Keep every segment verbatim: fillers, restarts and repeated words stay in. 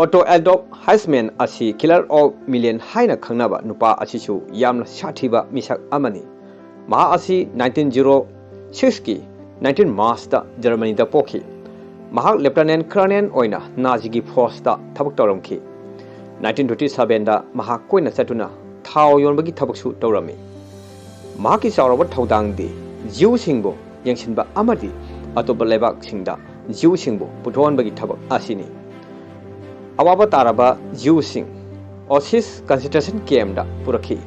Otto Adolf Heissmann ꯑꯁꯤ Killer of Million ꯍꯥꯏꯅ ꯈꯪꯅꯕ ꯅꯨꯄꯥ ꯑꯁꯤꯁꯨ ꯌꯥꯝꯅ ꯁꯥꯊꯤꯕ ꯃꯤꯁꯛ ꯑꯃꯅꯤ꯫ ꯃꯍꯥꯛ ꯑꯁꯤ nineteen zero six ꯀꯤ nineteen March ꯇ ꯖꯔꯃꯅꯤꯗ ꯄꯣꯛꯈꯤ꯫ ꯃꯍꯥꯛ Lieutenant Colonel ꯑꯣꯏꯅ ꯅꯥꯖꯤꯒꯤ force ꯇ ꯊꯕꯛ ꯇꯧꯔꯝꯈꯤ꯫ Nineteen twenty seven ꯗ ꯃꯍꯥꯛ ꯀꯣꯏꯅ ꯆꯠꯇꯨꯅ ꯊꯥꯎ ꯌꯣꯟꯕꯒꯤ ꯊꯕꯛꯁꯨ ꯇꯧꯔꯝꯃꯤ꯫ ꯃꯍꯥꯛꯀꯤ ꯆꯥꯎꯔꯕ ꯊꯧꯗꯥꯡꯗꯤ ꯖ꯭ꯌꯨꯁꯤꯡꯕꯨ ꯌꯦꯡꯁꯤꯟꯕ ꯑꯃꯗꯤ ꯑꯇꯣꯞꯄ ꯂꯩꯕꯥꯛꯁꯤꯡꯗ ꯖ꯭ꯌꯨꯁꯤꯡꯕꯨ ꯄꯨꯊꯣꯛꯍꯟꯕꯒꯤ ꯊꯕꯛ ꯑꯁꯤꯅꯤ꯫ ꯑꯋꯥꯕ ꯇꯥꯔꯕ ꯖ꯭ꯌꯨꯁꯤꯡ Auschwitz concentration camp ꯇ ꯄꯨꯔꯛꯈꯤ꯫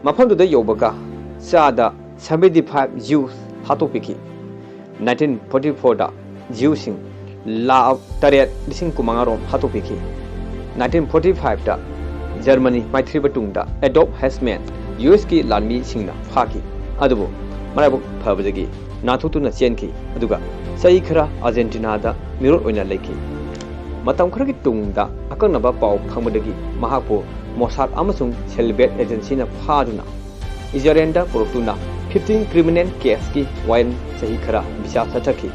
ꯃꯐꯝꯗꯨꯗ ꯌꯧꯕꯒ ꯆꯥꯗ seventy five ꯖ꯭ꯌꯨꯁ ꯍꯥꯠꯇꯣꯛꯄꯤꯈꯤ꯫ Nineteen forty four ꯗ ꯖ꯭ꯌꯨꯁꯤꯡ ꯂꯥꯈ ꯇꯔꯦꯠ ꯂꯤꯁꯤꯡ ꯀꯨꯟꯃꯉꯥ ꯔꯣꯝ ꯍꯥꯠꯇꯣꯛꯄꯤꯈꯤ꯫ Nineteen forty five ꯇ ꯖꯔꯃꯅꯤ ꯃꯥꯏꯊꯤꯔꯕ ꯇꯨꯡꯗ Adolf Heissmann ꯌꯨ ꯑꯦꯁ ꯀꯤ ꯂꯥꯟꯃꯤꯁꯤꯡꯅ ꯐꯥꯈꯤ, ꯑꯗꯨꯕꯨ ꯃꯔꯥꯏꯕꯛ ꯐꯕꯗꯒꯤ ꯅꯥꯟꯊꯣꯛꯇꯨꯅ ꯆꯦꯟꯈꯤ, ꯑꯗꯨꯒ ꯆꯍꯤ ꯈꯔ ꯑꯥꯔꯖꯦꯟꯇꯤꯅꯥꯗ ꯃꯤꯔꯣꯠ ꯑꯣꯏꯅ ꯂꯩꯈꯤ꯫ ꯃꯇꯝ ꯈꯔꯒꯤ ꯇꯨꯡꯗ ꯑꯀꯛꯅꯕ ꯄꯥꯎ ꯐꯪꯕꯗꯒꯤ ꯃꯍꯥꯛꯄꯨ ꯃꯣꯁꯥꯗ ꯑꯃꯁꯨꯡ ꯁꯦꯂꯤꯕꯦꯠ ꯑꯦꯖꯦꯟꯁꯤꯅ ꯐꯥꯗꯨꯅ ꯏꯖꯔꯦꯟꯗ ꯄꯨꯔꯛꯇꯨꯅ fifteen criminal case ꯀꯤ ꯋꯥꯌꯦꯜ ꯆꯍꯤ ꯈꯔ ꯕꯤꯆꯥꯔ ꯆꯠꯊꯈꯤ꯫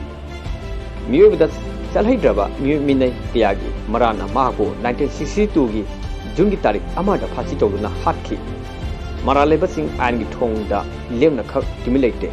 ꯃꯤꯑꯣꯏꯕꯗ ꯆꯠꯍꯩꯗ꯭ꯔꯕ ꯃꯤꯑꯣꯏ ꯃꯤꯅꯩ ꯀꯌꯥꯒꯤ ꯃꯔꯥꯜꯅ ꯃꯍꯥꯛꯄꯨ nineteen sixty two ꯒꯤ ꯖꯨꯟꯒꯤ ꯇꯥꯔꯤꯛ ꯑꯃꯗ ꯐꯥꯁꯤ ꯇꯧꯗꯨꯅ ꯍꯥꯠꯈꯤ꯫ ꯃꯔꯥꯜ ꯂꯩꯕꯁꯤꯡ ꯑꯥꯏꯟꯒꯤ ꯊꯣꯡꯗ ꯂꯦꯝꯅꯈꯛ ꯇꯨꯃꯤꯟ ꯂꯩꯇꯦ꯫